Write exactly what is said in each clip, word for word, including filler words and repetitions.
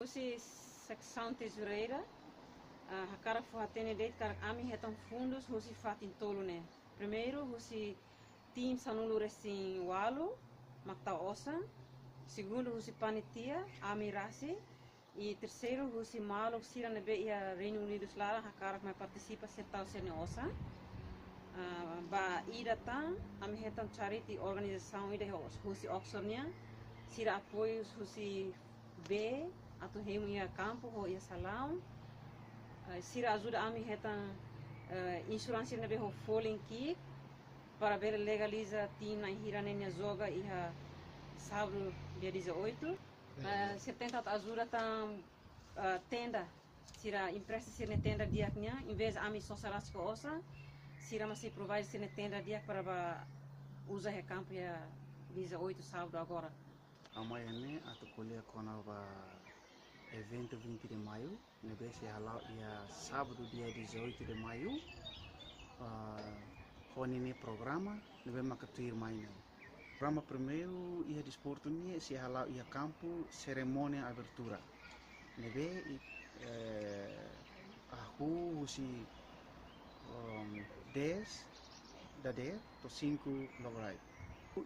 Husi seksaun tezoureira, ah, hakarak fó-hatene de'it katak ami hetan fundus husi fatin tolu ne'e. Primeiru, husi tim sanulu-resin-ualu mak tau osan. Segundu, husi panitia, ami rasik. I terseiru, husi maluk sira ne'ebé iha Reinu Unidus laran hakarak mai partisipa sira tau sira-nia osan. Ah, ba ida tan, ami hetan charity organizasaun ida ho-, husi Oxford nian. Sira apoiu husi bee atu hemu iha kampu ho iha salaun. Ah, sira ajuda ami hetan, eh, insuránsia ne'ebé ho folin ki'ik para bele legaliza tim na'in-hira ne'e nia joga iha sábadu dia dezoito. Eh, sira tenta ajuda tan, eh, tenda. Sira empresta sira-nia tenda di'ak nian, envezde ami sosa rasik ho osan, sira mak sei provide sira-nia tenda di'ak para ba uza iha kampu iha dezoito sábadu agora. Ami iha ne'e atu ko'alia kona-ba eventu vinte de Maio, ne'ebé sei hala'o iha sábadu dia dezoito de Maio, ah, ho ninia programa ne'ebé maka tuirmai ne'e. Programa primeiru iha desportu nian sei hala'o iha kampu serimónia abertura. Ne'ebé i, eh, hahú husi, um, dez dadeer to'o cinco lokraik.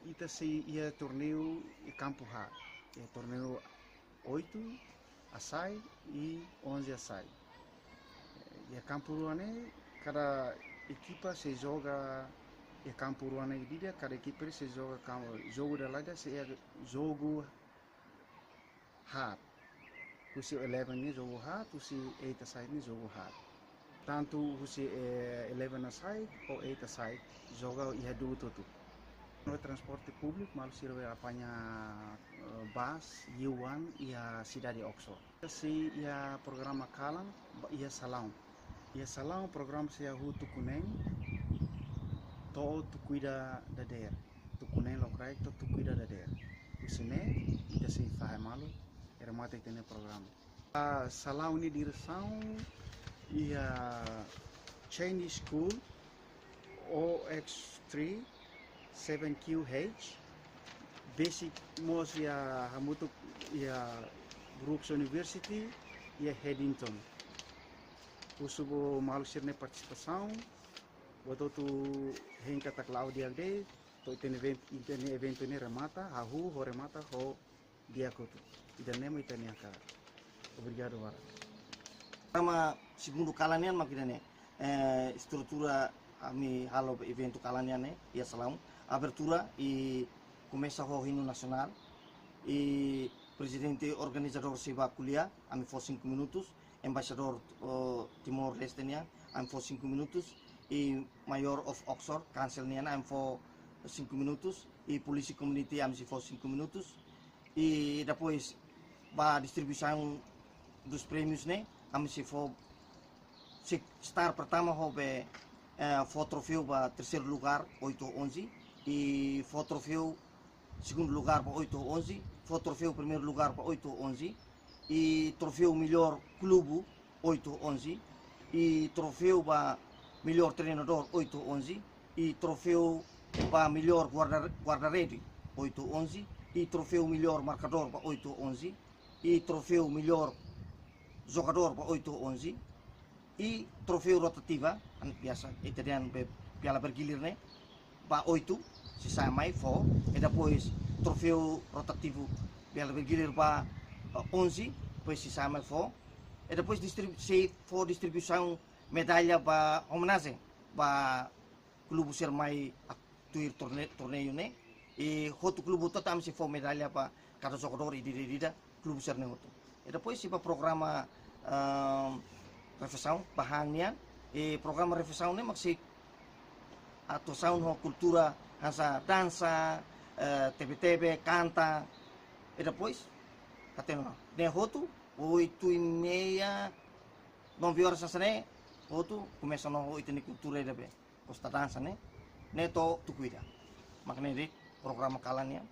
Ita sei iha torneiu iha kampu haat. Iha torneiu oito a seis i onze a seis. Iha kampu rua ne'e, kada ekipa sei joga iha kampu rua ne'e ida-idak, kada ekipa sei joga kam-, jogu dala ida sei iha jogu haat. Husi eleven ne'e jogu haat, husi eight a seis ne'e jogu haat. Tantu husi, eh, eleven a seis ou eight a seis joga iha du'ut hotu. No transporte públiku, maluk sira bele apaña, eh, bus, U one iha sidade Oxford. Sei iha programa kalan, ba iha salaun. Iha salaun programa sei hahú tuku neen to'o tuku ida dadeer. Tuku neen lokraik to'o tuku ida dadeer. Husi ne'e, ita sei fahe malu, remata ita-nia programa. Ah, salaun nia diresaun iha Chinese School, O X three seven Q H, besik mós iha hamutuk iha Brookes University, iha Headington. Husu ba maluk sira-nia partisipasaun, buat hotu-hotu hein katak la'o di'ak de'it, to'o ita-nia event-, ita-nia eventu ne'e remata, hahú ho remata ho di'ak hotu. Ida-ne'e mak ita-nia hakarak. Obrigadu barak. Programa segundu kalan nian mak ida-ne'e. Eh, estrutura ami halo eventu kalan nian ne'e, iha salaun. Abertura i komesa ho hinu nasionál. I prezidente organizadór sei bá ko'alia, ami fó cinco minutos. Embaixadór, eh, Timor-Leste nian, ami fó cinco minutos. I Mayor of Oxford, Council nian, ami fó cinco minutos. I polísia community, ami sei fó cinco minutos. I depois, ba distribuisaun dos prémius ne'e, ami sei fó, sei start pertama ho be, eh, fó troféu ba terseiru lugár, oito onze, i fó troféu segundu lugár ba oito onze, fó troféu primeiru lugár ba oito onze, i troféu mellór klubu, oito onze, i troféu ba mellór treinadór, oito onze, i troféu ba mellór guarda, guarda-rede, oito onze, i troféu mellór markadór ba oito onze, i troféu mellór jogadór ba oito onze, i troféu rotativa, an biasa ita dehan be piala bergilir ne'e, ba oito, sei sai mai fó, i depois troféu rotativu piala bergilir ba, eh, onze, depois sei sai mai fó, i depois distribu-, sei fó distribuisaun medalla ba omenajen ba klubu sira mai atu tuir torne-, torneiu ne'e, i hotu klubu hotu-hotu ami sei fó medalla ba kada jogadór ida-idak klubu sira-ne'e hotu. I depois sei ba programa, ehm, refeisaun ba han nian, i programa refeisaun ne'e mak sei atuasaun ho kultura hanesan dansa, eh, tebe-tebe, kanta, i depois, hatene ona. Ne'e hotu, oito e meia, nove horas hanesan ne'e, hotu, komesa ona ho ita-nia kultura ida be. Gosta dansa ne'e, ne'e to'o tuku ida. Mak ne'e de'it programa kalan nian.